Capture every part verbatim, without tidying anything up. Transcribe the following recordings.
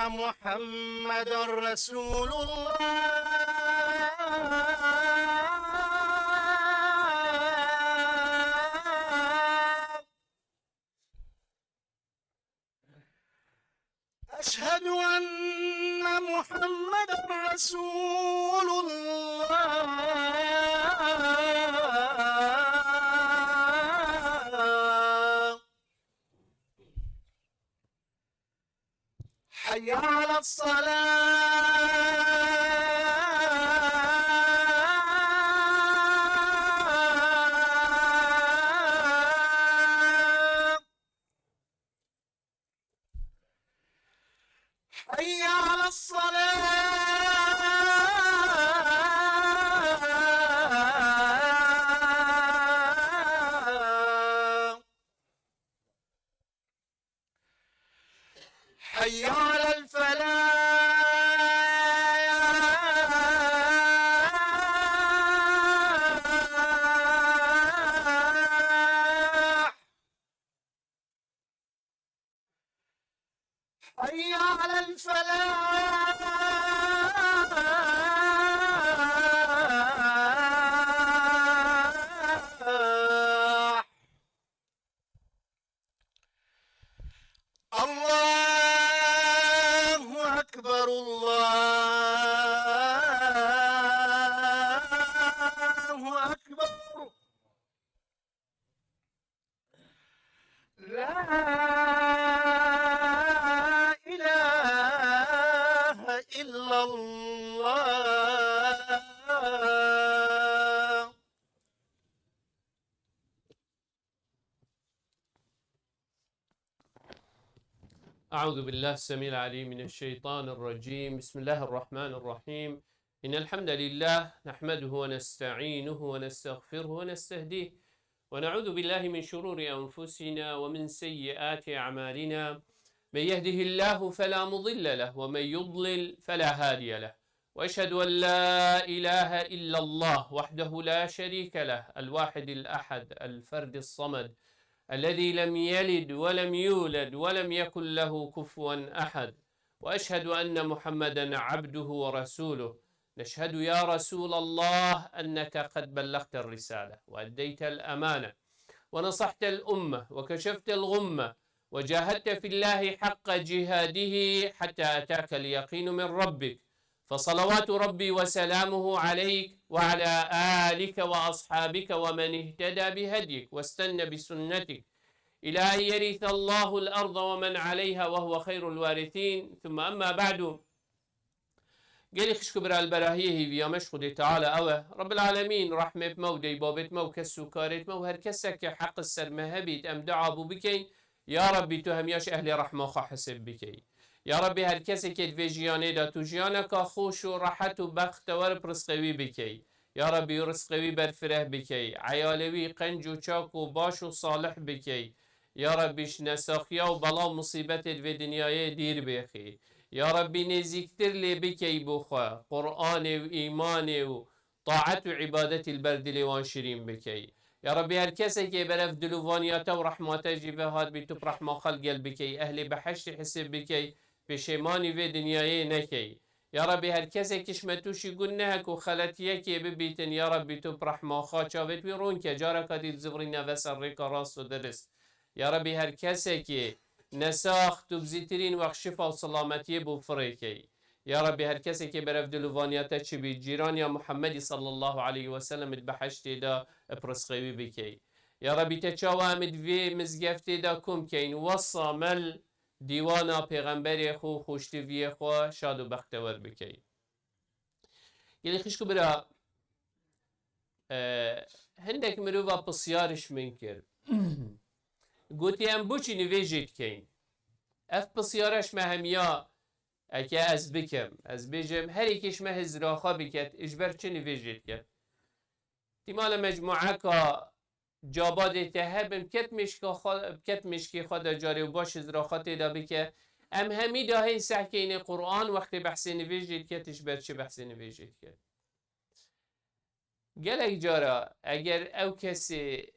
محمدا رسول الله. أشهد أن محمدا رسول الله. حي على الصلاة. حي على الصلاة. حي على الفلاح. حي على الفلاح. الله أكبر، الله أكبر. لا إله إلا الله. أعوذ بالله السميع العليم من الشيطان الرجيم. بسم الله الرحمن الرحيم. إن الحمد لله نحمده ونستعينه ونستغفره ونستهديه، ونعوذ بالله من شرور أنفسنا ومن سيئات أعمالنا. من يهده الله فلا مضل له، ومن يضلل فلا هادي له. وأشهد أن لا إله إلا الله وحده لا شريك له، الواحد الأحد، الفرد الصمد، الذي لم يلد ولم يولد ولم يكن له كفوا أحد. وأشهد أن محمدا عبده ورسوله. نشهد يا رسول الله أنك قد بلغت الرسالة وأديت الأمانة ونصحت الأمة وكشفت الغمة وجاهدت في الله حق جهاده حتى أتاك اليقين من ربك. فصلوات ربي وسلامه عليك وعلى آلك وأصحابك ومن اهتدى بهديك واستن بسنتك إلى أن يرث الله الأرض ومن عليها وهو خير الوارثين، ثم أما بعد. Gelî xişk û bira, li berahiyê hêviya me ji Xwedê Teala ew e. Rebbil Alemîn rehmê bi me û dê babê me û kes û karê me û her kesek ke heq li ser me hebît, em dua bû bikeyn, Ya Rabbî, tu hemiya ji ehlê rehma xwe hesêb bikey. Ya Rabbî, her kesekê di vê jiyanê de tu jiyaneka xweş û rehet û bextewer bi rizqê wî bikey. Ya Rabbî, rizqê wî berfireh bikey. Eyalê wî qenc û çak û baş û salih bikey. Ya Rabbî, ji nesaxiya û bela û musîbetê di vê dinyayê dîr bêxî. Ya Rabbî, nêzîktir lê bikey bo xwe. Qur'anê û îmanê û taet û îbadetî li ber dilê wan şirîn bikey. Ya Rabbî, her kesekê berev dil û vaniya te û rehma te jî ve hat bî, tu bi rehma xwe li gel bikey, ehlê behiştî hisêb bikey, pêşêmanî vê dinyayê nekey. Ya Rabbî, her kesekî ji me tûşî gunehek û xeletiyekê bibîtin, ya Rabbî, tu bi rehma xwe çavêt wî rûn ke, careka dî bizivirîne ve ser rêka rast û dirist. Ya Rabbî, her kesekî nesax, tu bi zîtirîn wext şifa û selametiyê bo firê key. Ya Rabbî, her kesekê berev dil û vaniya te çi bî, cîraniya Muhammedî sallallahu aleyhi ve sellem di behiştê de bi rizqê wî bikey. Ya Rabbî, te çawa em di vê mizgeftê de kom keyn, wesa me li dîwana pêxemberê xwe û xweştiviyê xwe şad û bextewer bikey. Gelî xişk û bira, e, hindek mirova pisyar ji min kir. Gotî, em boçî nivêjê dikeyn? Ev pisyara ji me hemiya, eke ez bikim, ez bêjim, her êkê ji me hizra xwe biket, ji ber çi nivêjê diket? Tîmale mecmueka cabadê te hebin, ket mêşka xwe, ket mêşkê xwe de carê û baş hizra xwe tê de bike. Em hemî dahên sehkeyne Qur'an wextê behsê nivêjê diket, ji ber çi behsê nivêjê diket? Gelek cara eger ew kesê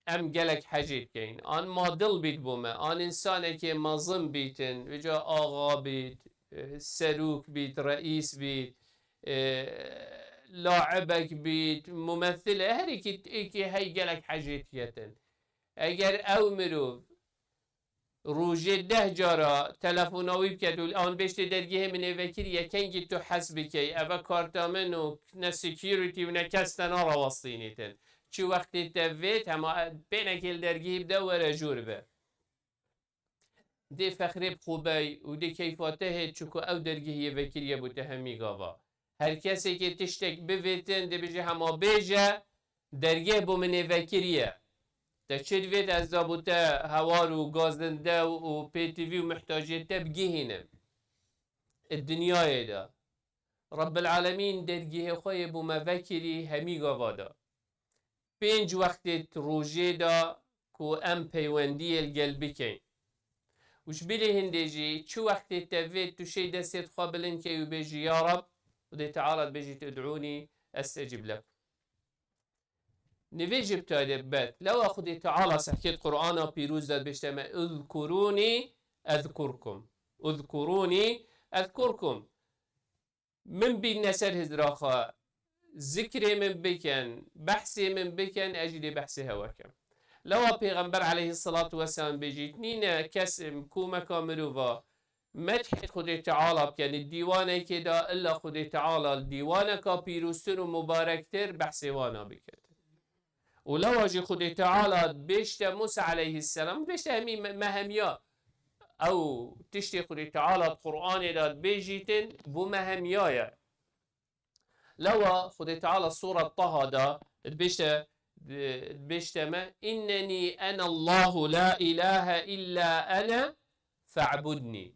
em gelek hecê dikeyn, an madil bît bo me, an însanekê mezin bîtin, vêca axa bît, e, serok bît, reîs bît, e, laibek bît, mumethile, her êkî, êkî hey gelek hecê diyetin. Eger ew mirov rojê deh cara telefona wî biket û an bêjtê dergehê min ê vekiriye, kengî tu hez bikey, eve karta min û ne security û ne kes te narawestînîtin. Çi wextê te vêt, hema pênekê li dergehî bide were jûr be. Dê fexrê bi xwe bey û dê keyfa te hê, çiku ew dergehiyê vekiriye bo te hemî gava. Her kesekê tiştek bivêtin, dê bêje hema bêje, dergeh bo min ê vekiriye. Te çi divêt ez da bo te hewar û gazinde û pêtivî û mihtaciyê te bigihînim. Di dinyayê de. Rabbil Alemîn dergehê xwe yê bo me vekirî hemî gava da. Pênc wextê rojê da ku em peywendiyê li gel bikeyn. Û ji bilî hindê jî çi wextê te vê tu şey destê xwe bilind key û bêjî, Ya Rab, Xwedê Teala dibêjît, "Ud'ûnî estecib lekum." Nivê jî bi taybet. Lewa Xwedê Teala sehkêt Qur'ana pîroz de dibêjte me, "Uzkurûnî ezkurkum. Uzkurûnî ezkurkum." Min bîne ser hizra xwe, zikrê min bikin, behsê min bikin, ez jî dê behsê hewe kim. Lewa Pêxember aleyhisselatu vesselam bêjît, nîne kes komeka mirova medhê Xwedê Teala bikin, dîwanekê de illa Xwedê Teala dîwaneka pîroztir û mubarektir behsê wana bikin. Û lewa jî Xwedê Teala dibêjte Musa aleyhisselam, dibêjte hemî me, me hemiya. Ew tiştê Xwedê Teala di Qur'anê de dibêjîtin, bo me hemiya ye. Lewa Xwedê Teala Sûra Taha de dibêjte, dibêjte me, "İnneni enallahu la ilahe illa ene fe'budni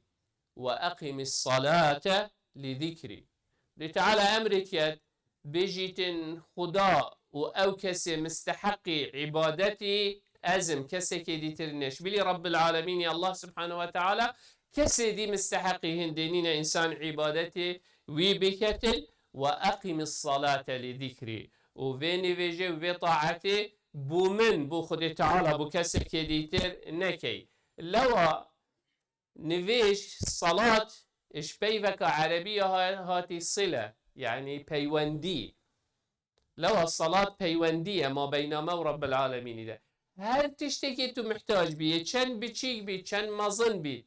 ve eqimis salate li zikri." Xwedê Teala emrê ket, bêjîtin, Xuda û ew kesê misteheqî îbadetî ez im, kesekê dîtir ne. Ji bilî Rabbil Alemînî Allah Subhanahu ve Teala kesê dî misteheqî hindê nîne însan îbadetê wî biketin, "Ve eqimis salate li zikri." Û vê nivêjê û vê taetê bo min, bo Xwedê Teala, bo kesekê dîtir nekey. Lewa nivêj salat ji peyveka erebî ya ha-, hatî sile, yanî peywendî. Lewa salat peywendî ye mabeyna me û Rabbil Alemînî de. Her tiştekê tu mihtac bî, yê çend biçîk bî, çend mezin bî.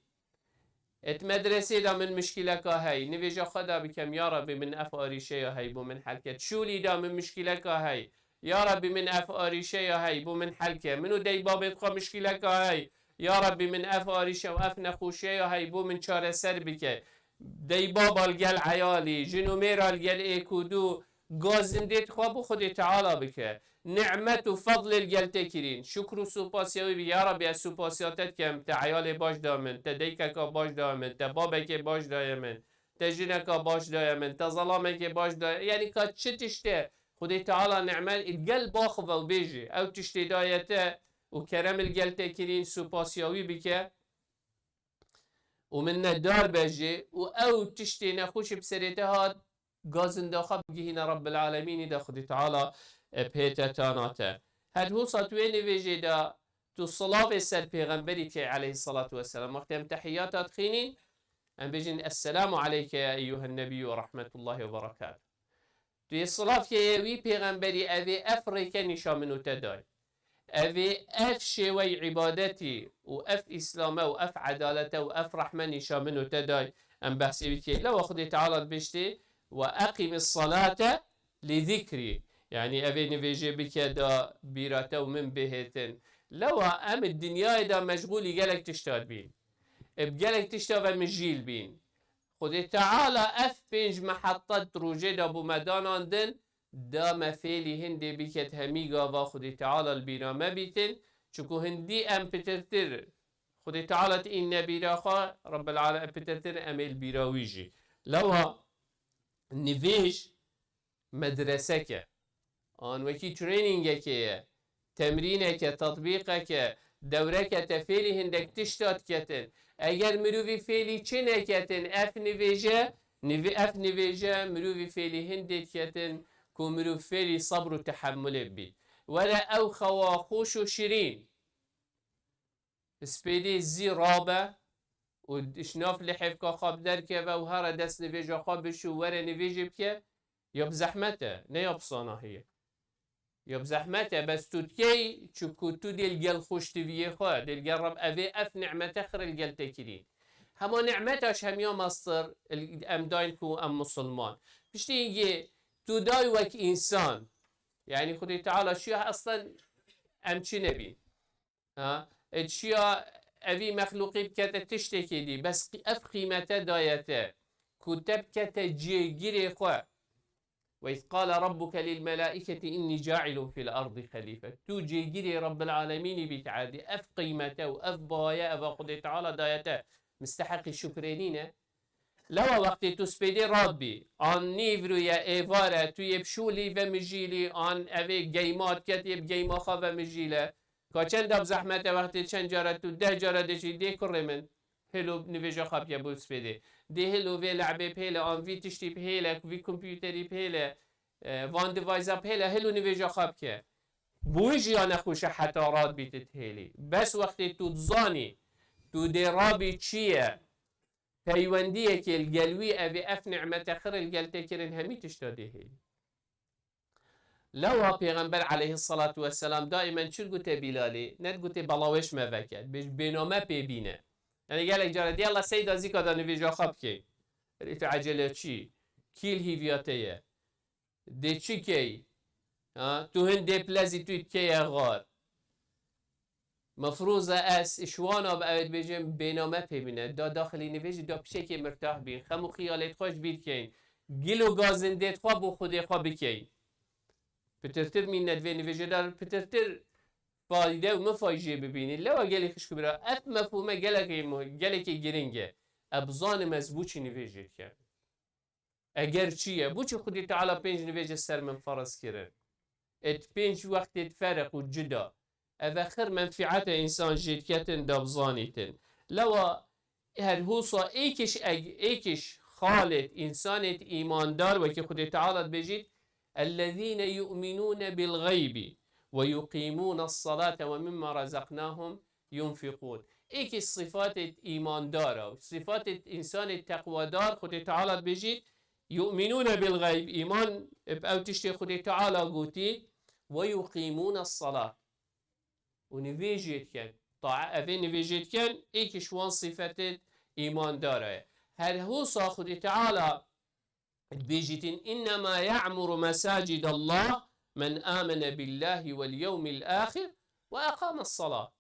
Et medresê de min mişkîleka hey, nivêja xwe de bikem, ya Rabbî min ev arîşeya hey bo min hel ke. Şûlî de min mişkîleka hey, ya Rabbî min ev arîşeya hey bo min hel ke. Min û deybabê xwe mişkîleka hey, ya Rabbî min ev arîşe û ev nexweşiyeya hey bo min çareser bike. Deybaba li gel eyalî, jin û mêra li gel êk û du, gazindê xwe bo Xwedê Teala bike. Nimet û fedlê li gel te kirîn. Şukr û supasiya wî bî. Ya Rabbî, ez supasiya te dikem. Te eyalê baş da min, te deykeka baş da min, te babekê baş daye min, te jineka baş daye min, te zelamekê baş daye. Yanî ka çi tiştê Xwedê Teala nimet li gel baxive û bêjî, ew tiştê daye te û kerem li gel te kirîn, supasiya wî bike. Û minnetdar be jê û ew tiştê nexweşî bi serê te hat, gazinda xwe bigihîne Rabbil Alemînî de, Xwedê Teala, e, pê te tana te. Her wisa tu wê nivêjê de tu silavê ser Pêxemberî dikey aleyhisselatu vesselam. Wextê em tehiyata dixînîn, em bêjin, "Esselamu aleyke ya eyyuhen nebiyyu ve rahmetullahi ve berekatuh." Tu yê silav keye wî Pêxemberî, evê ev rêke nîşa min û te day. Evê ev şêwey îbadetî û ev îslame û ev edalete û ev rehme nîşa min û te day. Em behsê wî dikê. Lewa Xwedê Teala dibêjtê, "Ve eqimis salate li zikrî." Yanî evê nivêjê bike da bîra te û min bihêtin. Lewa em di dinyayê de meşgûlî gelek tişta dibîn. Bi gelek tişta ve mijîl bîn. Xwedê Teala ev pênc mehetta di rojê de bo me danandin, da me fêlî hindê biket hemî gava Xwedê Teala li bîra me bîtin, çiku hindî em pitirtir Xwedê Teala tîne bîra xwe, Rebbil Alem pitirtir em ê li bîra wî jî. Lewa nivêj medreseke. An wekî trainingekê ye, temrîneke, tetbîqeke, dewreke te fêlî hindek tişta diketin. Eger mirovî fêlî çi neketin, ev nivêje, nivê-, ev nivêje mirovî fêlî hindê diketin ku mirov fêlî sebr û tehemulê bibît. Were ew xewa xweş û şirîn. Spêdê zî rabe û ji nav lihêvka xwe bi derkeve û here dest nivêja xwe bişû were nivêjê bike, ya bi zehmet e, ne ya bi sanahî ye. Ya bi zehmet e, bes tu dikey, çunku tu dê li gel xweştiviyê xwe, dê li gel Reb, evê ev nimete xir li gel te kirî. Hema nimeta ji hemiya mestir em dayîn ku em musulman. Piştî hingê tu day wek însan. Yanî Xwedê Teala çiya eslen em çi nebîn. Ha? E çiya evî mexlûqî bikete tiştekê dî, bes qî-, ev qîmete daye te, ku te bikete cêgirê xwe. Ve iz qale rabbuke lil melaiketi inni cailun fil ardi xelife. Tu cêgirê Rabbil Alemînî bî ti erdî. Ev qîmete û ev baye eva Xwedê Teala daye te, misteheqî şukrê nîne. Lewa wextê tu spêdê radbî, an nîvro ye êvar e, tu yê bi şûlî vemijîlî, an evê geyma diket yê bi geyma xwe vemijîle. Ka çenda bi zehmet e wextê çend cara tu deh cara diçî, dê kurê min, hilo nivêja xwe bike bo spêdê. Dê hilo vê le'bê bihêle, an vî tiştî bihêle, vî kompûterî bihêle, e, van device-a bihêle, hilo nivêja xwe bike. Bo wî jiya nexweş e heta radbî tu dihêlî. Bes wextê tu dizanî, tu dê rabî çi ye, peywendiyekê li gel wî, evê ev nimete xir li gel te kirin, hemî tişta dê hêlî. Lewa Pêxember aleyhisselatu vesselam daîmen çi digote Bîlalî? Ne digote bela wê ji me veke, bê-, bêname pê bîne. Yanî gelek cara dê Allah seyda zîka da nivêja xwe bikey. Erê tu ecele çi? Kî li hîviya te ye? Dê çi key? Ha? Tu hin dê pilezî tu dikeye xar. Mefrûz e ez ji wana bi ew dibêjim bêname pê bîne. Da daxilî nivêjî da piçekê mirtah bîn. Xem û xiyalêt xwe ji bîr keyn. Gil û gazindêt xwe bo Xwedê xwe bikeyn. Pitirtir mînet vê nivêjê de pitirtir fayde û mifay jê bibînî. Lewa gelî xişk û bira, ev mefhûme gelekê mu-, gelekê giring e. Ez bizanim ez bo çi nivêjê dikem. Eger çi ye, bo çi Xwedê Teala pênc nivêj ser min ferz kirin? Êt pênc wextêt fereq û cida. Ev e xir menfîete însan jê diketin da bizanîtin. Lewa her husa êkiş eg-, êkiş xalêt însanêt îmandar wekî Xwedê Teala dibêjît, "Ellezîne yu'minûne bil ğeybi ve yuqîmûne salate ve mimma razaqnahum yunfiqûn." Êkiş sifatêt îmandar e, sifatêt însanêt teqwadar Xwedê Teala dibêjît, "Yu'minûne bil ğeyb", îman bi ew tiştê Xwedê Teala gotî, "Ve yuqîmûne salat." Û nivêjê dikin. Ta-, evê nivêjê dikin, êkiş wan sifetêt îmandar e. Her husa Xwedê Teala dibêjîtin, "Innema ya'muru mesacid Allah men amene billahi vel yewmil ahir ve aqame salat."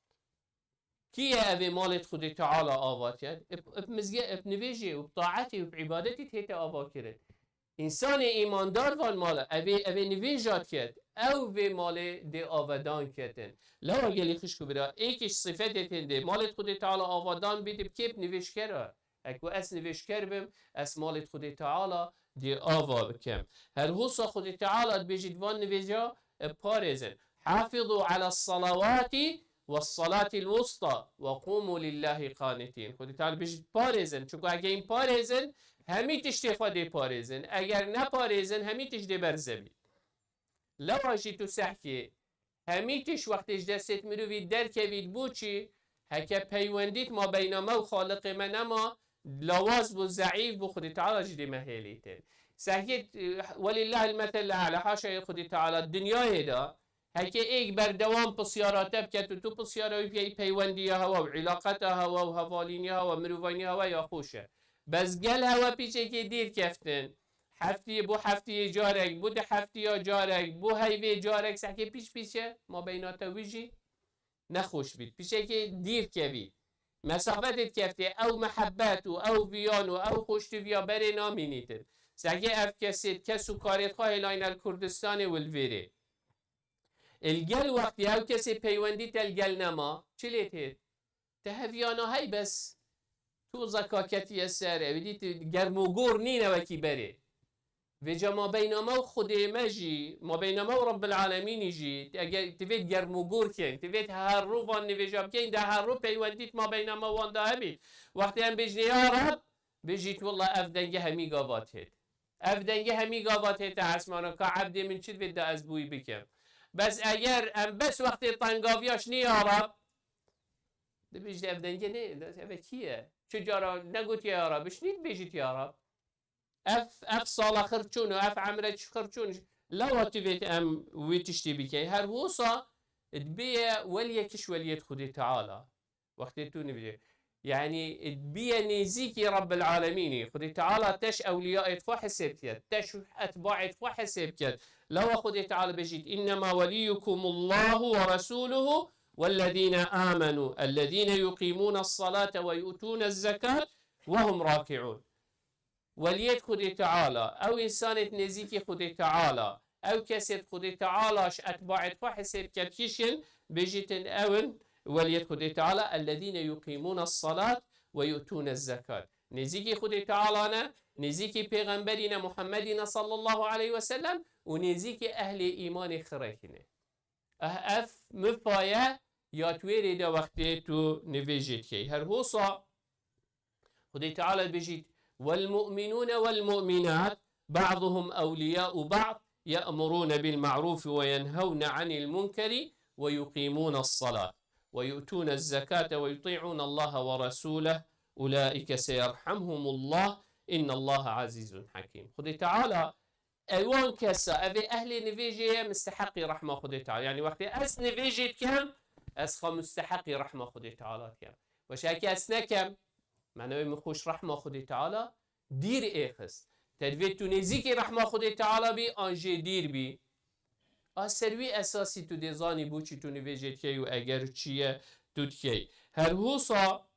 Kî ye evê malêt Xwedê Teala ava diket? Ib, ib mizge-, ib nivêjê û bi taetê û bi îbadetî tête ava kirin. Însanê îmandar van mala, evê, evê nivêja diket, ew vê malê dê avedan ketin. Lewa gelî xişk û bira, êkiş sifetê tên dê malêt Xwedê Teala avadan bî, dê bi kê bi nivêjker e? Eko ez nivêjker bim, ez malêt Xwedê Teala dê ava bikim. Her hosa Xwedê Teala dibêjî di van nivêja, e, parêzin. "Hafizu ala salawati ve salatil wusta ve qumu lillahi qanitin." Xwedê Teala dibêjî parêzin. Çunku eger in parêzin, hemî tiştê xwe dê parêzin. Eger neparêzin, hemî tişt dê berze bî. Lewa jî tu sehkê, hemî tişt wextê ji destêt mirovî derkevît, bo çi? Heke peywendît mabeyna me û Xaliqê me nema, lawaz bû, zeîf bû, Xwedê Teala jî dê me hêlîtin. Sehkê, e, welillahil meselul a'la, haşa yê Xwedê Teala, dinyayê de, heke êk berdewam pisyara te biket û tu pisyara wî bikey, peywendiya hewa û îlaqeta hewa û hevalîniya hewa, mirovayniya hewa ya xweş e. Bes gel hewa pîçekê dîr keftin, heftiyê, bo heftiyê carek, bo di heftiya carek, bo heyvê carek, sehkê pîç pîç e, mabeyna te wî jî nexweş bît. Pîçekê dîr kevî. Mesafetê dikeftê, ew mehebet û ew viyan û ew xweştiviya berê namînîtin. Sehkê ev kesê, kes û karêt xwe hêlayne li Kurdistanê û li vêrê. Li gel wextî ew kesê peywendî te li gel nema, çi lê têt? Te heviyana hey bes toza ka ketiye ser, ew dî tu germ û gor nîne wekî berê. Vêca mabeyna me û Xwedê me jî, mabeyna me û Rebbil Alemînî jî, eger tu vê germ û gor kên, tu vê her rû van nivêja bikeyn, de her rû peywendît mabeyna me wan de hebît. Wextê em bêjinê ya Reb, bêjît willa ev denge hemî gava têt. Ev denge hemî gava tête esmana, ka ebdê min çi divê da ez bûyî bikim. Bes eger em bes wextê tengaviya şinê ya Rab, dibêjde ev denge ne, ev kî ye? Çi cara negotiye ya Rab, şinî dibêjit ya Rab. Ev, ev sala xirçûn û ev emre çi xirçûn. Lewa tu vêt em wî tiştî bikey. Her hosa dibêye weliyek ji weliyêt Xwedê Teala. Wextê tu nivî. Yanî, biye nêzîkî Rabbil Alemînî. Xwedê Teala teş ewliyayêt xwe hesêb diket. Teş etbaêt xwe hesêb diket. Lewa Xwedê Teala bêjît, "İnnemâ veliyukumullahu ve resûluhu vellezîne âmenû, ellezîne yuqîmûne salate ve yu'tûne zekât ve hum râki'ûn." Weliyêt Xwedê Teala, ew însanêt nêzîkî Xwedê Teala, ew kesêt Xwedê Teala ji etbaêt xwe hesêb ket kî şin, bêjîtin ew in weliyêt Xwedê Teala, "Ellezîne yuqîmûne salat ve yu'tûne zekat." Nêzîkî Xwedê Teala ne, nêzîkî Pêxemberî ne, Muhemmedî ne sallallahu aleyhi ve sellem û nêzîkî ehlê îmanê xirekî ne. Eh, ev mifaye ya tu wê rê de wextê tu nivêjê dikey. Her hosa Xwedê Teala dibêjît, "والمؤمنون والمؤمنات بعضهم أولياء بعض يأمرون بالمعروف وينهون عن المنكر ويقيمون الصلاة ويؤتون الزكاة ويطيعون الله ورسوله أولئك سيرحمهم الله إن الله عزيز حكيم." Xwedê Teala ewan kesa, ev ê ehlê nivêjê ye, misteheqî rehma Xwedê Teala. Yanî wextê ez nivêjê dikem, ez xwe misteheqî rehma Xwedê Teala dikem. Weş heke ez nekem, manewê min xwe ji rehma Xwedê Teala dîr êxist. Te divê tu nêzîkî rehma Xwedê Teala bî, an jê dîr bî. A ser wî esasî tu dê zanî bo çi tu nivêjê dikey û eger çi ye tu dikey. Her hosa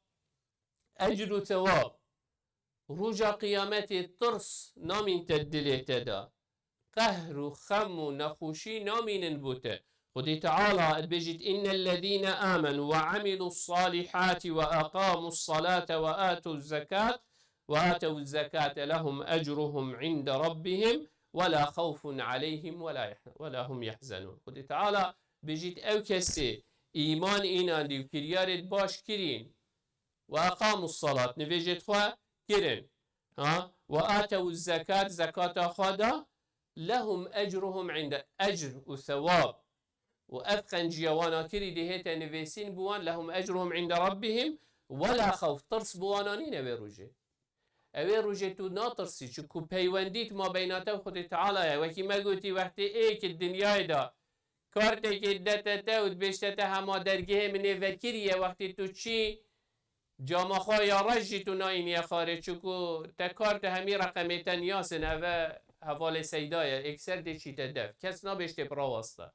ecr û thewab. Roja qiyametê tirs namîn te dilê te de. Qehr û xem û nexweşî namînin bo te. Xwedê Teala dibêjît, "إن الذين آمنوا وعملوا الصالحات وأقاموا الصلاة وآتوا الزكاة، وآتوا الزكاة لهم أجرهم عند ربهم ولا خوف عليهم ولا يح-، ولا هم يحزنون." Xwedê Teala dibêjît, ew kesê îman înandî û kiryarêt baş kirîn, "وأقاموا الصلاة", nivêjêt xwe kirin. Ha? "وآتوا الزكاة", zekata xwe da, "لهم أجرهم عند", ecr û thewab û ev qenciya wana kirî dê hête nivêsîn bi wan, "لهم أجرهم عند ربهم ولا خوف", tirs bi wana nîne wê rojê. Ew ê rojê tu natirsî, çiku peywendît mabeyna te û Xwedê Teala ye. Wekî me gotî, wextê êk di dinyayê de kartekê didete te û dibêjte te hema dergehê min ê vekirî ye, wextê tu çî cama xwe ya reş jî tu nayîniye xwarê, çiku te karte hemî reqemê te niyasin, eve hevalê Seyda ye, êkser dê çîte dev. Kes nabêjtê bi rawasta.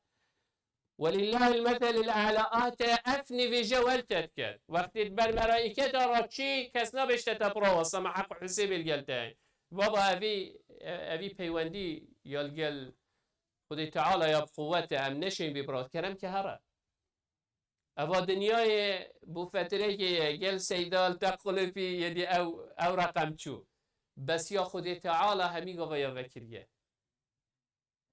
ولله المثل الأعلى, a te ev nivêje wel te diket. Wextê di ber melaîketa re çî, kes nabêjte te bi rawasta, me heq û hisêbê li gel te ye. Baba, evî, evî peywendî ya li gel Xwedê Teala ya bi quwet e, em neşên vê bi rawast. Kerem ke here. Eva dinyayê bo fetirekê ye, gel Seyda li te qulifî, yedî ew, ew reqem çû. Bes ya Xwedê Teala hemî gava ya vekiriye.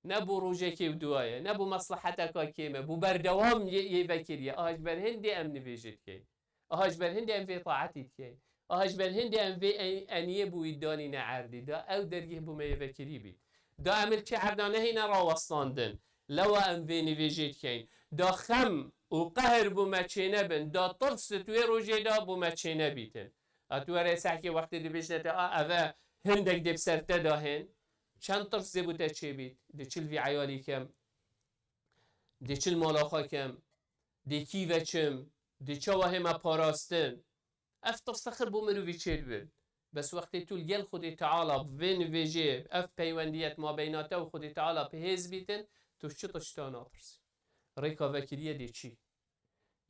Ne bo rojekê û duwaye, ne bo mesleheteka kêm e, bo berdewam yê, yê vekiriye. Aha ji ber hindê em nivêjê dikeyn. Aha ji ber hindê em vê taetî dikeyn. Aha ji ber hindê em vê en-, eniyê bo wî danîne erdî. Da ew dergeh bo me yê vekirî bît. Da em li çi erda nehêne rawestandin. Lewa em vê nivêjê dikeyn. Da xem û qehr bo me çênebin. Da tirs di wê rojê de bo me çênebîtin. A tu were sehkê wextê dibêjne te, a eve hindek dê bi ser te de hên. Çend tirs dê bo te çêbît. Dê çi li vî eyalî kem. Dê çi li mala xwe kem. Dê kî veçim. Dê çawa hê me parastin. Ev tirsa xir bo mirovî çêdibin. Bes wextê tu li gel Xwedê Teala bi vê nivêjê, ev peywendiyet mabeyna te û Xwedê Teala bi hêz bîtin, tu çi tişta natirsî. Rêka vekiriye dê çî.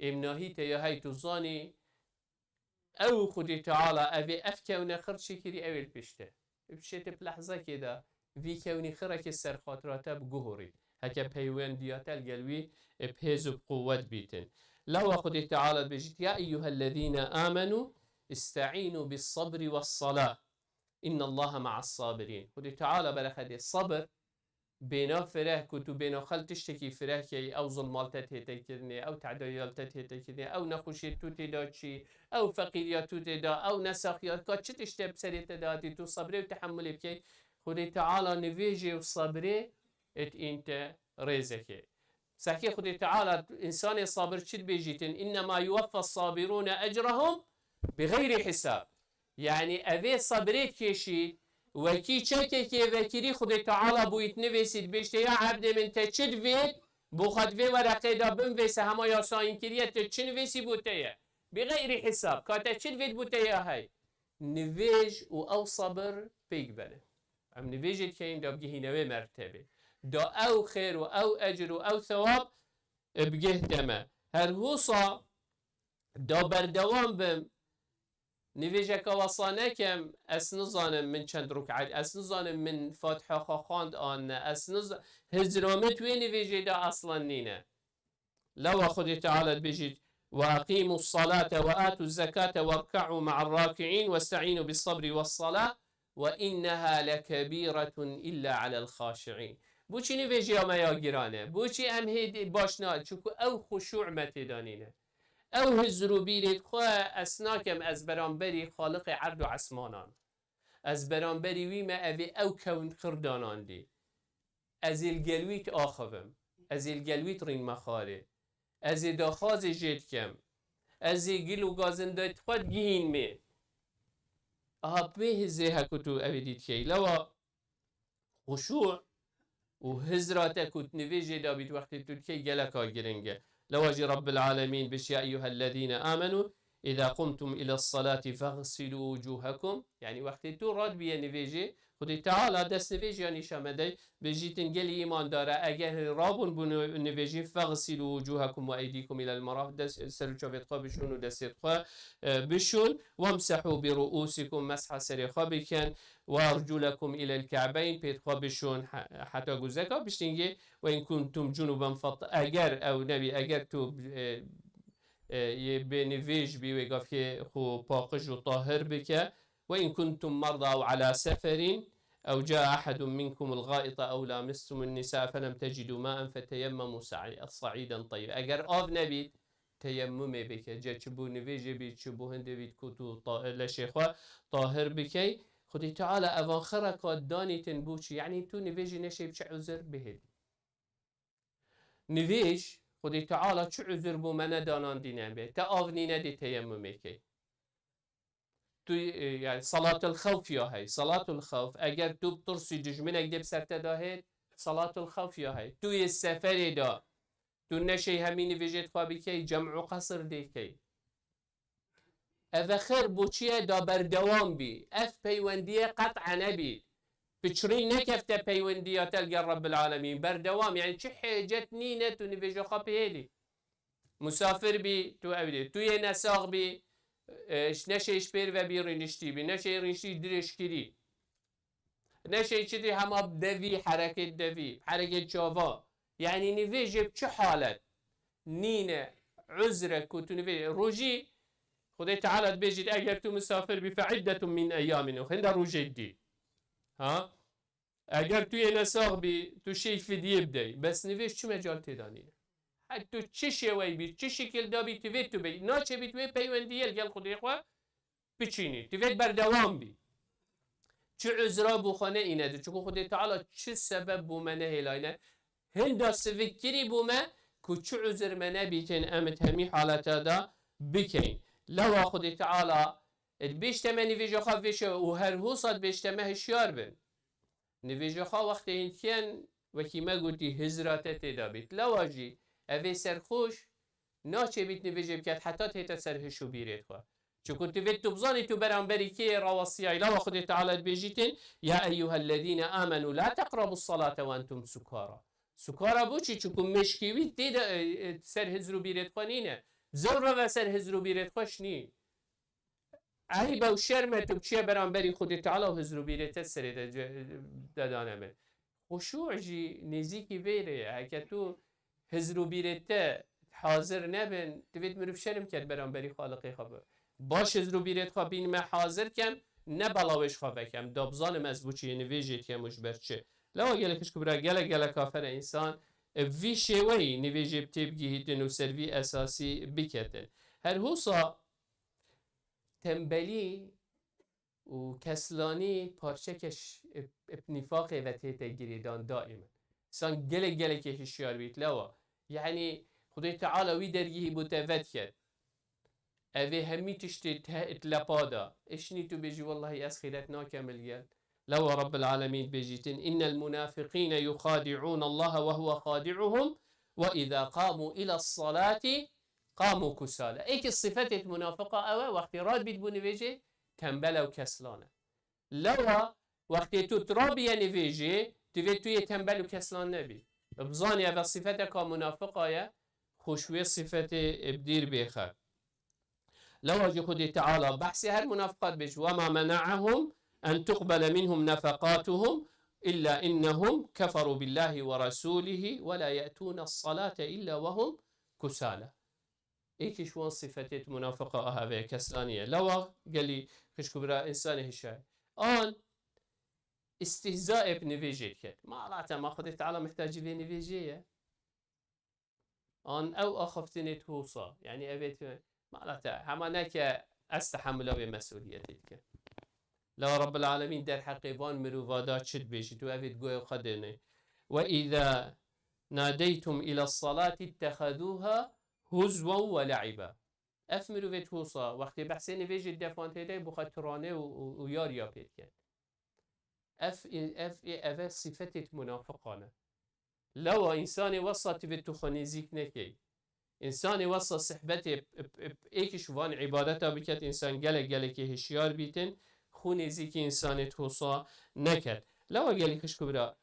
Êmnahî te ya hey tu zanî, ew Xwedê Teala evê ev kewne xir çêkirî, ew ê li pêş te. Bi şêtê bi lehzekê de vî kewnî xirekê ser xatira te biguhorî. Heke peywendiya te li gel wî bi hêz û bi quwet bîtin. Lawa Xwedê Teala dibêjit, "Ya eyyuhellezîne âmenû isteînû bis sabri wes salâ. Înnallahe me'as sabirîn." Xwedê Teala berexedê sabir, bêna fireh, ku tu bêna xel tiştekî fireh key, ew zilmal te tête kirinê, ew tedayiyal te tête kirinê, ew nexweşiyê tu tê da çî, ew feqîriya tu tê da, ew nesaxiya ka çi tişte bi serê te de hatî, tu sebrê û tehemmulê bikey. Xwedê Teala nivêjê û sebrê et în te rêzekê. Sekê Xwedê Teala însanê sabir çi dibêjîtin? "Înnema yuweffes sabirûne ecrehum Bi xeyrî hisab. Yanî evê sebrê dikêşî, wekî çekekê vekirî Xwedê Teala bûyît nivêsî dibêjte, ya ebdê min te çi divêt, bo xwe di vê wereqê de binvêse hema ya sayîn kiriye, te çi nivêsî bo te ye. Bi xeyrî hisab. Ka te çi divêt bo te ye hey. Nivêj û ew sebir pêk bene. Em nivêjê dikeyin da bigihîne wê mertebê. Da ew xêr û ew ecir û ew thewab bigihte me. Her husa da berdewam bim, nivêjeka wesa nekem, ez nizanim min çend ruk'et, ez nizanim min Fatiha xwe xwand an ne, ez niz-, hizra min di wê nivêjê de eslan nîne. Lewa Xwedê Teala dibêjît, "Ve eqîmus salate ve atuz zekate werke'u ma'ar raki'in vesta'inu bis sabri ves salah ve inneha lekebîretun illa alel xaşi'in." Boçî nivêjiya me ya giran e? Boçî em hê dê baş na-, çunku ew xuşû me tê de nîne. Ew hizr û bîrê xwe ez nakem ez beramberî Xaliqê erd û esmanan. Ez beramberî wî me evê ew kewn xir danandî. Ez ê li gel wî diaxivim. Ez ê li gel wî dirînme xwarê. Ez ê daxwazê jê dikem. Ez ê gil û gazindayê xwe digihînmê. Aha, bi vê hizê heku tu ew ê dî dikey. Lewa xuşû û hizra te ku tu nivêjê dabît wextê tu dikey geleka giring e. Lewa jî Rabbil Alemîn bişt, "Ya eyyuhellezîne amenu, îza qumtum iles salati fexsilû wucûhekum." Yanî wextê tu radibîye nivêjê, Xwedê Teala dest nivêjiya nîşa me dey, bêjîtin gelî îmandara, eger rabûn bû ni-, nivêjî, "Fexsilû wucûhekum ve eydîkum ilel meraf." Dest, ser û çavê xwe bişûn û destê xwe, e, bişûn. "Wemsehû bi ruûsikum." Mesha serê xwe bikin. "Ve erculekum ilel ke'beyn." Pêt xwe bişûn he-, heta guzeka biştingê. "Ve in kuntum cunuben fat-", eger ew nebî, eger tu, e, e, yê bênivêj bî, wê gavkê xwe paqij û tahir bike. "Ve in kuntum merda ew ala seferin ew caa ahadun minkumul gâita ew lamistumun nisa felem tecidû ma'en feteyemmemû sa'i-, sa'îden teyyiba." Eger av nebît, teyemmumê bike. Ce çi bo nivêjê bît, çi bo hindê bît ku tu ta-, leşê xwe tahir bikey. Xwedê Teala evan xireka danîtin bo çi? Yanî tu nivêjî neşê bi çi uzir bihêlî. Nivêj, Xwedê Teala çi uzir bo me nedanandîne bê. Te av nîne dê teyemmumê key. Tu, e, yani salatul xewf ya hey. Salatul xewf, eger tu bi tirsî dijminek dê bi ser te de hêt, salatul xewf ya hey. Tu yê seferê de, tu neşey hemî nivêjê xwe bikey, cem û qesir dê key. Ev xêr bo çi ye da berdewam bî. Ev peywendiyê qet'a nebî. Piçrî nekefte peywendiya te li gel Rabbil Alemîn. Berdewam, yani çi hêcet nîne tu nivêja xwe bihêlî. Musafir bî, tu ew dê. Tu yê nesax bî, e, neşey ji pêr ve bî rîniştî bî. Neşey rîniştî dirêjkirî. Neşey çi dî hema devî, hereket devî, hereket çava. Yani nivêjê bi çi halet nîne, uzre ku tu nivê-, rojî, Xwedê Teala dibêjît, eger tu misafir bî, fe iddetun min eyyamin uxra, hinda rojê dî. Ha? Eger tu yê nesax bî, tu şêy fidye bidey. Bes nivêj çi mecal tê de nîne. Her tu çi şêwey bî, çi şekil de bî, tu vê tu bey. Naçe bî tu vê peywendiyê li gel Xwedê xwe biçînî. Tu vê berdewam bî. Çi uzra bo xwe neîne di. Çunku Xwedê Teala çi sebeb bo me nehêlayne. Hinda sivikkirî bo me ku çi uzir me nebîtin em di hemî haleta de bikeyn. Lewa Xwedê Teala dibêjte me nivêja xwe vêşe û her hosa dibêjte me hişyar bin. Nivêja xwe wextê hîn dikin, wekî me gotî, hizra te tê de bît. Lewa jî evê serxoş naçê bît nivêjê biket heta tête ser hiş û bîrê xwe. Çunku tu vê tu bizanî tu beramberî kê rawestiyayî. Lewa Xwedê Teala dibêjîtin, "Ya eyyuhellezîne amenu la teqrabus salate ve entum sukara." Sukara bo çi? Çunku mişkî wî tê de, e, e, ser hizr û bîrê xwe nîne. Zewr ve ser hizr û bîrê xweş nî. Eyb e û şerm e tu biçiye beramberî Xwedê Teala û hizr û bîrê te serê de ce-, de dane min. Xuşû jî nêzîkî vê rê ye. Heke tu hizr û bîrê te hazir nebin, divêt mirov şerm ket beramberî Xaliqê xwe bi. Baş hizr û bîrê xwe bîn me hazir kem, ne bela wê ji xwe vekem. Da bizanim ez bo çi nivêjê dikem û ji ber çi. Lewa gelek hişk bira gelek gelek afere însan, e, vî şêweyî nivêjê bi têbigihîtin û ser vî esasî biketin. Her hosa tembelî û keslanî parçeke ş-, eb, eb nîfaqê ve tête girêdan daîmen. Însan gelek gelekê hişyar bît, lewa. Yanî Xwedê Teala wî dergehî bo te vediket. Ev ê hemî tiştê te-, di lepa da. Eşnî tu bêjî, "Wellahî ez xîret nakem li gel." Lewa Rabbil Alemîn bêjîtin, "Innel munafiqîne yuxadi'ûn Allahe ve huve xadi'uhum ve izâ qâmû iles salâti qâmû kusâle." Êkî sifetê munafiqa ew e, wextê radbît bû nivêjê, tembel e û keslan e. Lewa wextê tu tira bîye nivêjê, divê tu yê tembel û keslan nebî. Bizanî eve sifeteka munafiqa ye, xwe ji wê sifetê bi dîr bêxe. Lewa jî Xwedê Teala behsê her munafiqat bêje, "Ve ma mena'ahum en tuqbele minhum nefekatuhum illa innehum keferu billahi ve rasulihi ve la ye'tûne salate illa ve hum kusala." Êkî ji wan sifetêt munafiqa a heve kesaniye. Lewa gelî xişk û bira însanê hişayê. An îstîhzaê bi nivêjê diket. Mala te ma Xwedê Teala mihtacî vê nivêjê ye. An ew axaftinê di hosa. Yanî evê tu mala te hema neke ez tehemula vê mesuliyetê dikim. La Rabbil Alemîn derheqê van mirova da çi dibêjî? Tu evê di goya xwe dênê. "Ve îza nadeytum ila salati ittehazûha huzwan ve le'iba." Ev mirovê di hosa, wextê behsê nivêjê defan têde, bo xwe tirane û, û, û yariya pê diket. Ev, ev, ev, ev sifetê munafiqan e. Lewa însanê wesa tivê tu xwe nêzîk nekey. Însanê wesa sihbetê p-, p-, p-, êkiş van îbadeta biket, însan gelek gelekê hişyar bîtin, xwe nêzîkî însanê hosa neket. Lewa gelî xişk û bira,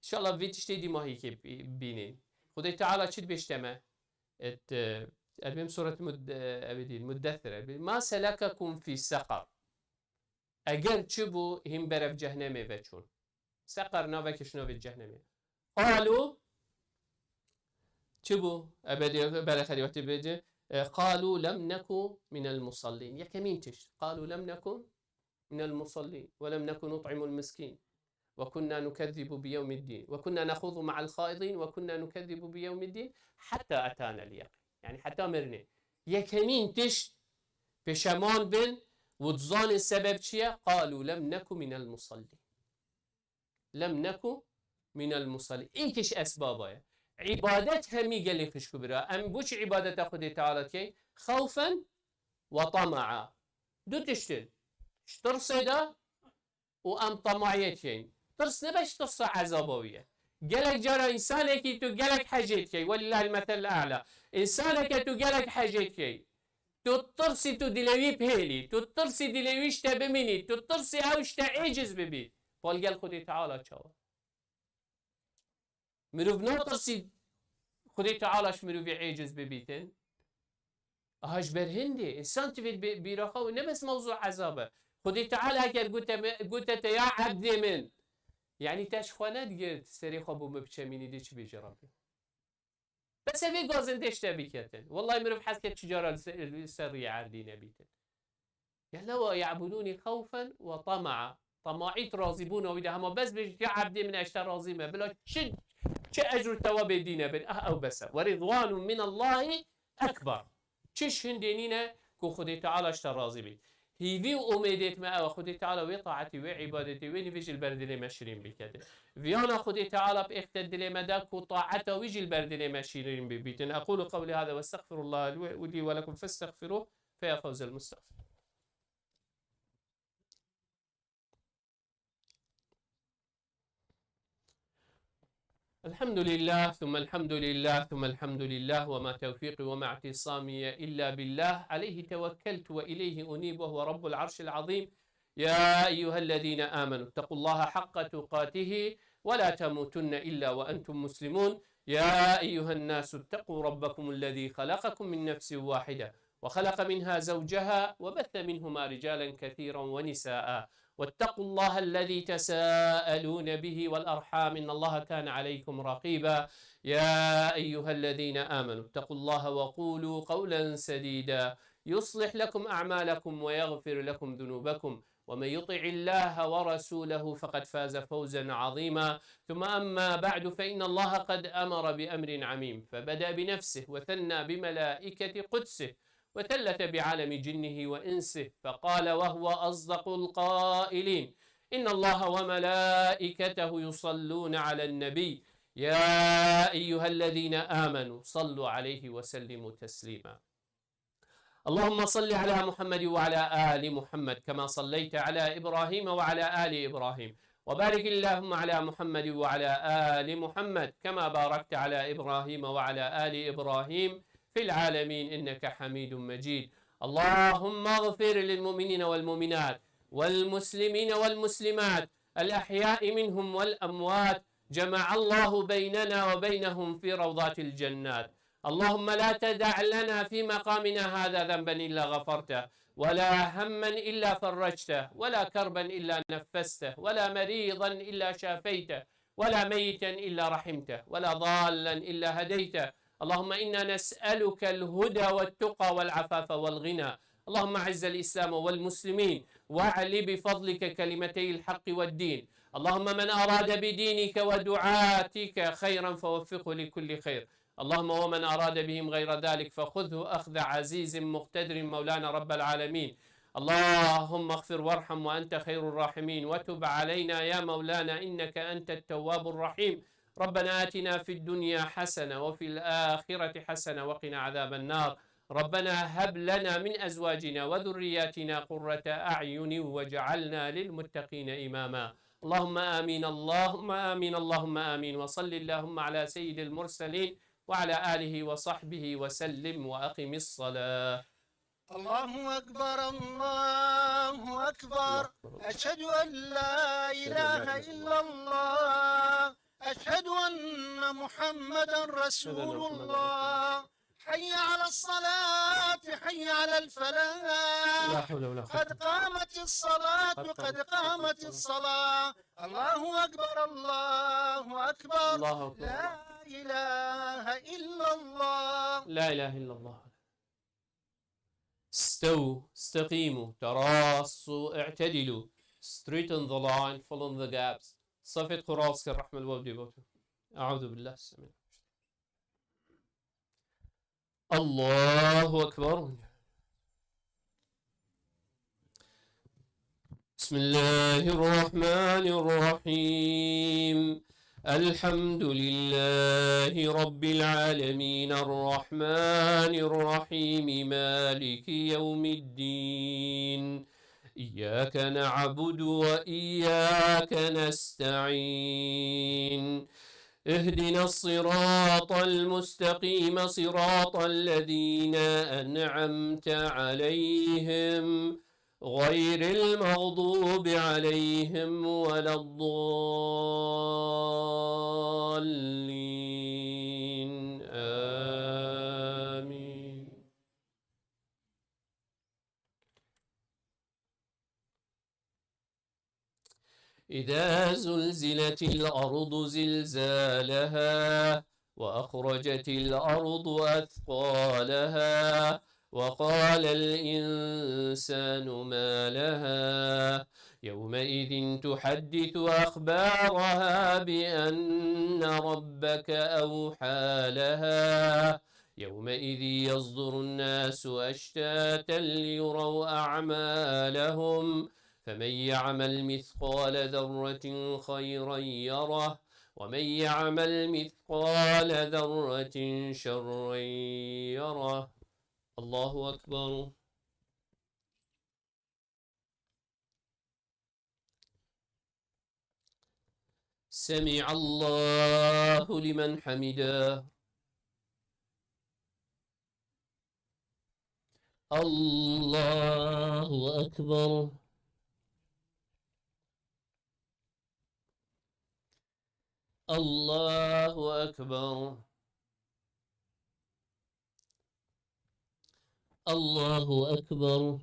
înşallah vê tiştê dîmahîkê bi-, bînîn. Xwedê Teala çi dibêjte me? Et, e, erbêm suret Mud-, e, ev dî, Muddessir, erbê, "Ma selekekum fî seqar?" Eger çi bû, hîn berev cehnemê veçûn. Seqer navekî ji navê cehnemê. Qalû, çi bû? Ebedî berexerî wextî bêje, e, qalû lem neku minel musallîn. Yekemîn tişt. Qalû lem neku minel musallîn. Ve lem neku nut'imul miskîn. Ve kunna nukezzibu bi yewmiddîn. Ve kunna nexûdu ma'al xaidîn. Ve kunna nukezzibu bi yewmiddîn. Hetta etanel yeqîn. Yanî heta mirinê. Yekemîn tişt pêşeman bin û dizanê sebeb çi ye? Qalû lem neku minel musallîn. Lem neku minel musallîn. Êkiş esbaba ye. Îbadet hemî gelê xişk û bira. Em bo çi îbadeta Xwedê Teala dikeyn? Xewfen ve tama'a. Du tiştin. Ji tirsê de û em tamaiyê tiyên. Tirs ne beş tirsa ezaba wî ye. Gelek cara însanekî tu gelek hecê dikey. Welillahil meselul a'la. Însaneke tu gelek hecê dikey. Tu tirsî tu dilê wî bihêlî. Tu tirsî dilê wî ji te bimînî. Tu tirsî ew ji te êciz bibî. Bal gel Xwedê Teala çawa? Mirov natirsî Xwedê Teala ji mirovî êciz bibîtin. Aha ji ber hindê. Însan tivê bê-, bîra xwe ne bes mewzû ezab e. Xwedê Teala eger gote me, gote te ya ebdê min. Yanî te ji xwe nedigirt serê xwe bo min biçemînî dê çi bêje Rabbê. Bes evê gazin tê ji te biketin. Wellahî mirov hez ket çi cara li ser, li ser rûyê erdî nebîtin. Ya lewa ya'budûnî xewfen ve tama'a. Tamaî tu razîbûna wî de hema bes bêjî, ya ebdê min ez ji te razî me. Bila çi, çi ecr û tewabê dîne bin. Ah, ew bes e. Ve ridwanun minallahî ekber. Çi ji hindê nîne ku Xwedê Teala ji te razî bî. Hîvî û umêdêt me ew e, Xwedê Teala wê taetî, wê îbadetê, wê nivê jî li ber dilê me şirîn bikete. Viyana Xwedê Teala bi êxte dilê me de ku taeta wî jî li ber dilê me şirîn bibîtin. Ekûlu qewlî hada ve estexfirullah li ve, lî ve lekum festexfirûh. فيا فوز المستغفر. الحمد لله، ثم الحمد لله، ثم الحمد لله، وما توفيقي وما اعتصامي إلا بالله، عليه توكلت وإليه أنيب، وهو رب العرش العظيم. يا أيها الذين آمنوا اتقوا الله حق تقاته ولا تموتن إلا وأنتم مسلمون. يا أيها الناس اتقوا ربكم الذي خلقكم من نفس واحدة وخلق منها زوجها وبث منهما رجالا كثيرا ونساء واتقوا الله الذي تساءلون به والأرحام إن الله كان عليكم رقيبا. يا أيها الذين آمنوا اتقوا الله وقولوا قولا سديدا يصلح لكم أعمالكم ويغفر لكم ذنوبكم ومن يطع الله ورسوله فقد فاز فوزا عظيما. ثم أما بعد، فإن الله قد أمر بأمر عميم، فبدأ بنفسه وثنى بملائكة قدسه وثلث بعالم جنه وإنسه، فقال وهو أصدق القائلين: إن الله وملائكته يصلون على النبي، يا أيها الذين آمنوا صلوا عليه وسلموا تسليما. اللهم صل على محمد وعلى آل محمد كما صليت على إبراهيم وعلى آل إبراهيم، وبارك اللهم على محمد وعلى آل محمد كما باركت على إبراهيم وعلى آل إبراهيم في العالمين إنك حميد مجيد. اللهم اغفر للمؤمنين والمؤمنات والمسلمين والمسلمات الأحياء منهم والأموات، جمع الله بيننا وبينهم في روضات الجنات. اللهم لا تدع لنا في مقامنا هذا ذنبا إلا غفرته، ولا هما إلا فرجته، ولا كربا إلا نفسته، ولا مريضا إلا شافيته، ولا ميتا إلا رحمته، ولا ضالا إلا هديته. اللهم إنا نسألك الهدى والتقى والعفاف والغنى. اللهم أعز الإسلام والمسلمين، وأعل بفضلك كلمتي الحق والدين. اللهم من أراد بدينك ودعاتك خيرا فوفقه لكل خير. اللهم ومن أراد بهم غير ذلك فخذه أخذ عزيز مقتدر مولانا رب العالمين. اللهم اغفر وارحم وأنت خير الراحمين، وتب علينا يا مولانا إنك أنت التواب الرحيم. ربنا آتنا في الدنيا حسنة وفي الآخرة حسنة وقنا عذاب النار. ربنا هب لنا من أزواجنا وذرياتنا قرة أعين واجعلنا للمتقين إماما. اللهم آمين، اللهم آمين، اللهم آمين. وصل اللهم على سيد المرسلين وعلى آله وصحبه وسلم وأقم الصلاة. الله أكبر، الله أكبر. أشهد أن لا إله إلا الله. أشهد أن محمدا رسول الله. حي على الصلاة، حي على الفلاح. لا حول ولا قوة. قد قامت الصلاة، قد قامت الصلاة. الله أكبر، الله أكبر. الله أكبر. لا إله إلا الله. لا إله إلا الله. استووا، استقيموا، تراصوا، اعتدلوا. Straighten the line, fill in the gaps. صفت خراص كالرحمة الوالدة بوتو. أعوذ بالله السميع. الله أكبر. بسم الله الرحمن الرحيم. الحمد لله رب العالمين، الرحمن الرحيم، مالك يوم الدين. إياك نعبد وإياك نستعين. اهدنا الصراط المستقيم، صراط الذين أنعمت عليهم، غير المغضوب عليهم ولا الضالين. آمين. إذا زلزلت الأرض زلزالها وأخرجت الأرض أثقالها وقال الإنسان ما لها يومئذ تحدث أخبارها بأن ربك أوحى لها يومئذ يصدر الناس أشتاتا ليروا أعمالهم فمن يعمل مثقال ذرة خيرا يره ومن يعمل مثقال ذرة شرا يره. الله أكبر. سمع الله لمن حمده. الله أكبر. الله أكبر. الله أكبر.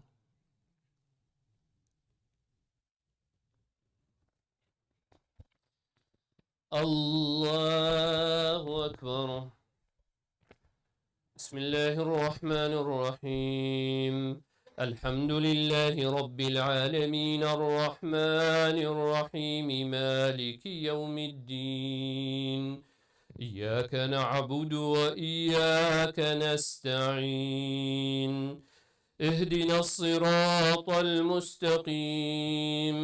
الله أكبر. بسم الله الرحمن الرحيم. الحمد لله رب العالمين، الرحمن الرحيم، مالك يوم الدين. إياك نعبد وإياك نستعين. اهدنا الصراط المستقيم.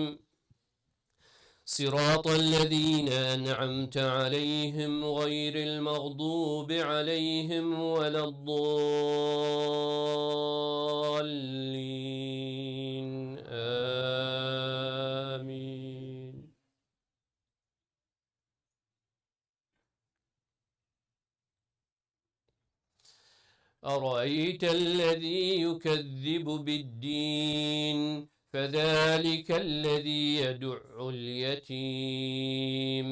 صراط الذين أنعمت عليهم غير المغضوب عليهم ولا الضالين. آمين. أرأيت الذي يكذب بالدين فذلك الذي يدع اليتيم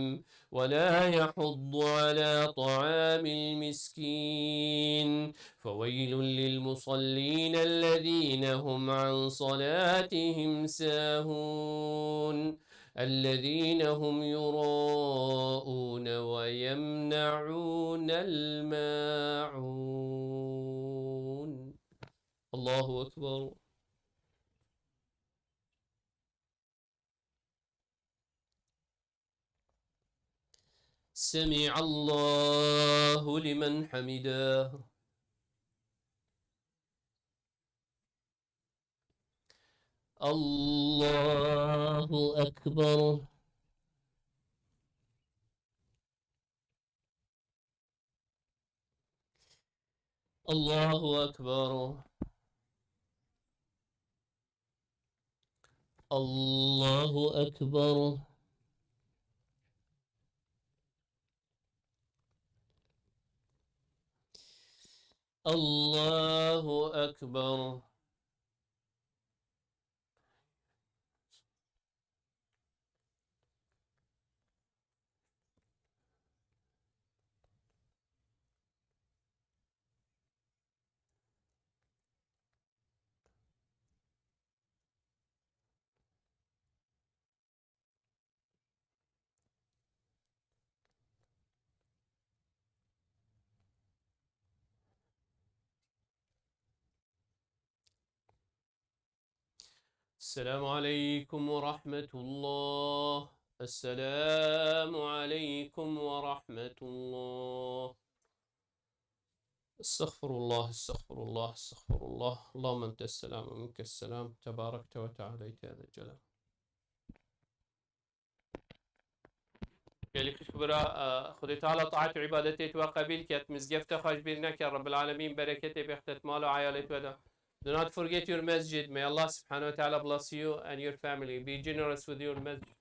ولا يحض على طعام المسكين فويل للمصلين الذين هم عن صلاتهم ساهون الذين هم يراءون ويمنعون الماعون. الله أكبر. سمع الله لمن حمده. الله أكبر. الله أكبر. الله أكبر. الله أكبر. السلام عليكم ورحمة الله. السلام عليكم ورحمة الله. استغفر الله، استغفر الله، استغفر الله. اللهم أنت السلام ومنك السلام، تباركت وتعاليت يا ذا الجلال. Gelî xişk bira, e, Xwedê Teala taet û îbadetê we qebîl ket, mizgefta xwe ji bîr neke, Rebbil Alemîn bereketê bêxte di mal û eyalê we de. Do not forget your masjid. May Allah subhanahu wa ta'ala bless you and your family. Be generous with your masjid.